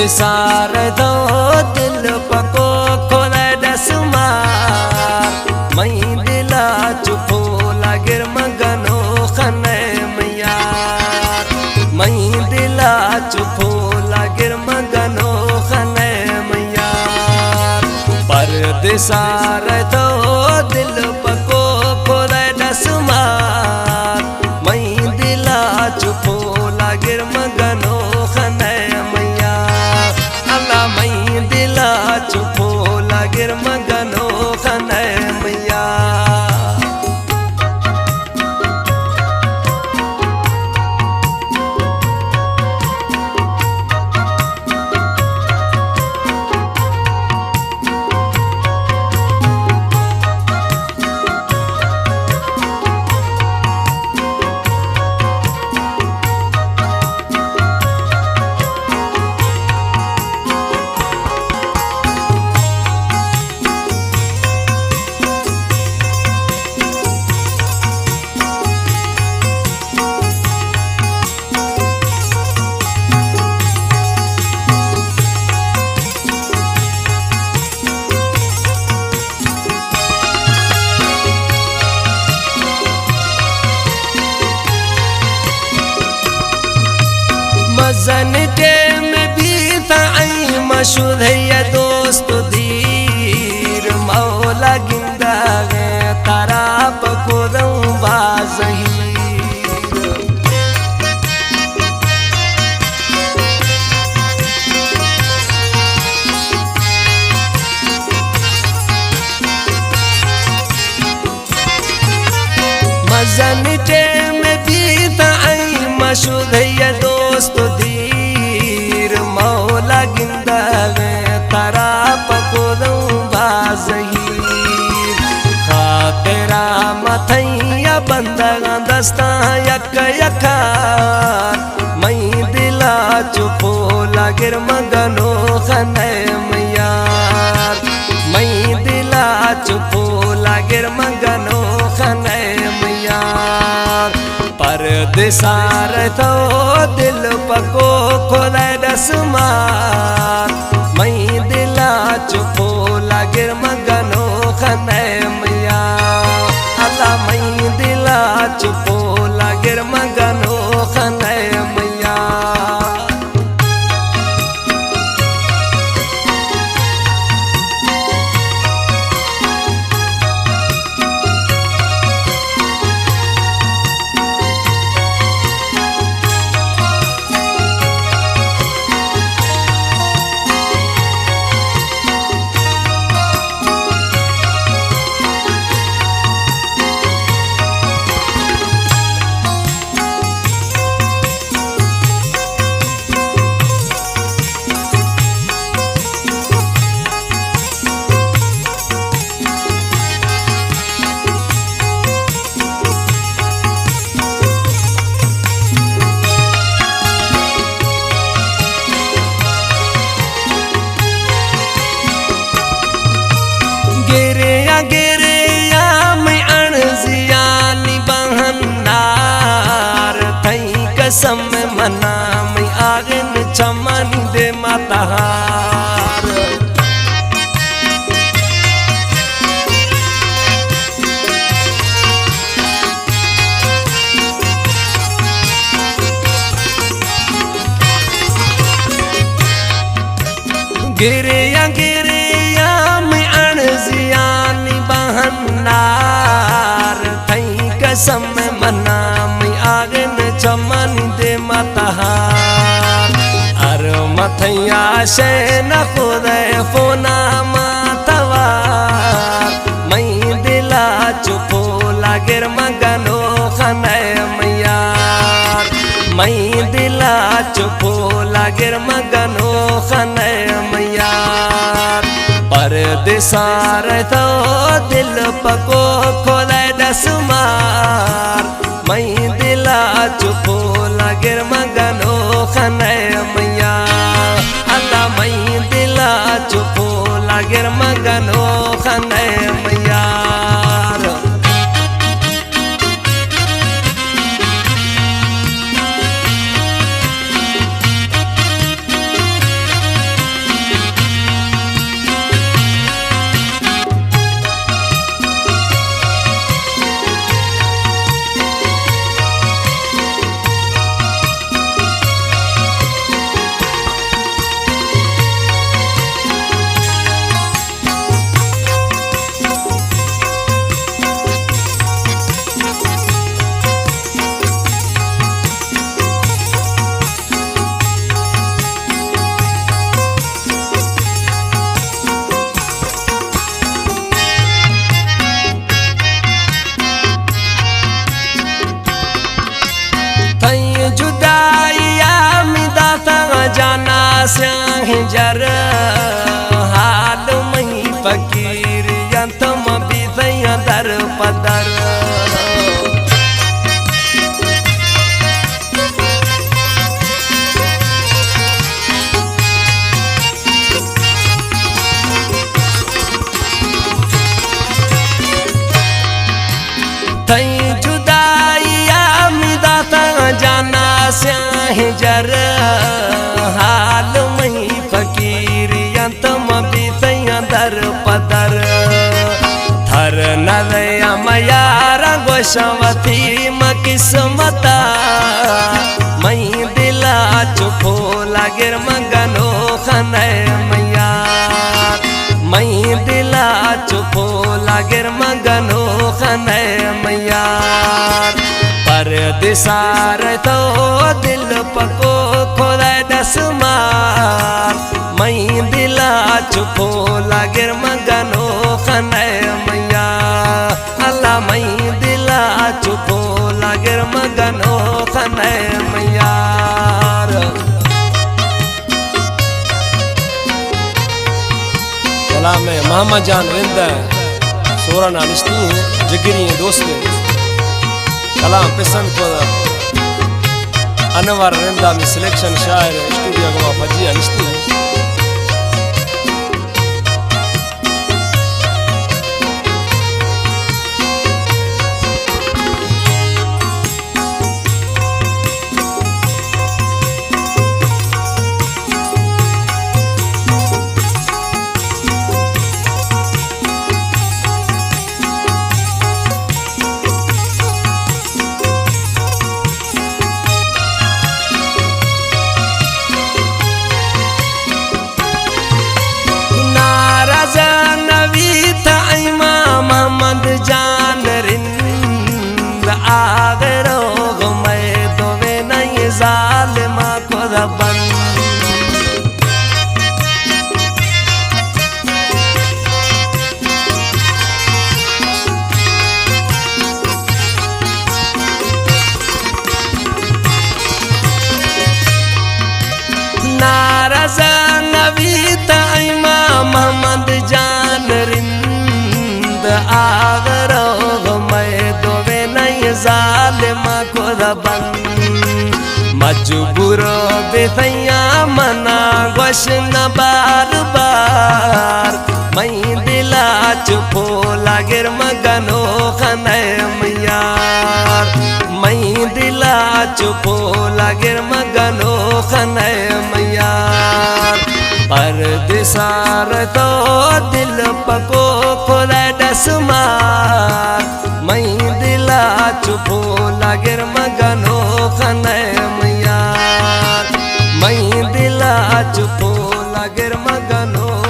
سار دو دل پکو کھلے دسمار، مئی دلا چو پھولا گر مگنو خنے میار، مئی دلا چو پھولا گر مگنو خنے میار۔ پردیسا رتو دل پکو کھلے دسمار، مئی دلا چو پھولا گر مگنو خنے میار، اللہ مئی دلا چو پھولا گر مگنو خنے میار۔ مزن ٹیم بیتا ای مشہور ہے دوست دیر، مولا گندگ ترا پکودوں بازہیر۔ مزن ٹیم بیتا ای مشہور ہے دوست دیر، مولا گندگ ترا پکودوں بازہیر۔ خاطرا متھیا بندگاں دستاں یک یکا، مئی دلا چو پھولا گر مگنو خنے میار، مئی دلا چو پھولا گر مگنو خنے میار۔ پردیسا رتو دل پکو کھلے دسمار، مئی دلا چو پھولا گر مگنو خنے میار، اللہ مئی دلا چو پھولا گر مگنو خنے میار۔ گریا گریا مئی اڑزیانی بہنار، تئی قسم منا مئی آغن چمانی دیما تہار۔ گریا گریا مئی اڑزیانی بہنار، تئی قسم منا مئی آغن چمانی دیما تہار۔ ار متھیا شے نہ خدے فونا ما توار، مئی دلا چو پھولا گر مگنو خنے میار، مئی دلا چو پھولا گر مگنو خنے میار۔ پردیسا رتو دل پکو کھلے دسمار، مئی دلا چو پھولا گر مگنو خنے میار، اللہ مئی دلا چو پھولا گر مگنو خنے میار۔ پدر۔ تئی جدائی ءَ من داتاں جانا سیاہیں جر، حال مئی فقیری انت مہ بیتیاں در پدر۔ تھر نہ دیاں میاراں گوشاں وتی مہ قسمتا، مئی دلا چو پھولا گر مہ گنوخ نئے میار۔ مئی دلا چو پھولا گر مہ گنوخ نئے میار۔ پردیسا رئے تو دل پکو خدائے دست مار۔ مئی دلا چو پھولا گر مہ گنوخ نئے میار۔ اللہ مئی دلا چو پھولا گر مہ گنوخ نئے میار۔ کلام ءَ محمد جان رند ءَ سورا نالشتی ایں، جگری ایں، دوست ایں۔ کلام پسند کو انور رند ءَ، می سلیکشن شاعر اسٹوڈیو گما پجی ءَ نشتی ایں۔ ناراض نہ بیت امام محمد جان رند، آ دروغ مئے دوئیناں ظالماں کت بند۔ ناراض نہ بیت امام محمد جان رند، آ دروغ مئے دوئیناں ظالماں کت بند۔ مجبور بیتیاں منا گوش نہ بار بار، مئی دلا چو پھولا گر مہ گنوخ نئے میار۔ مئی دلا چو پھولا گر مہ گنوخ نئے میار۔ پردیسا رئے تو دل پکو خدائے دست مار۔ مئی دلا چو پھولا گر مہ گنوخ نئے میار۔ مئی دلا چو پھولا گر مہ گنوخ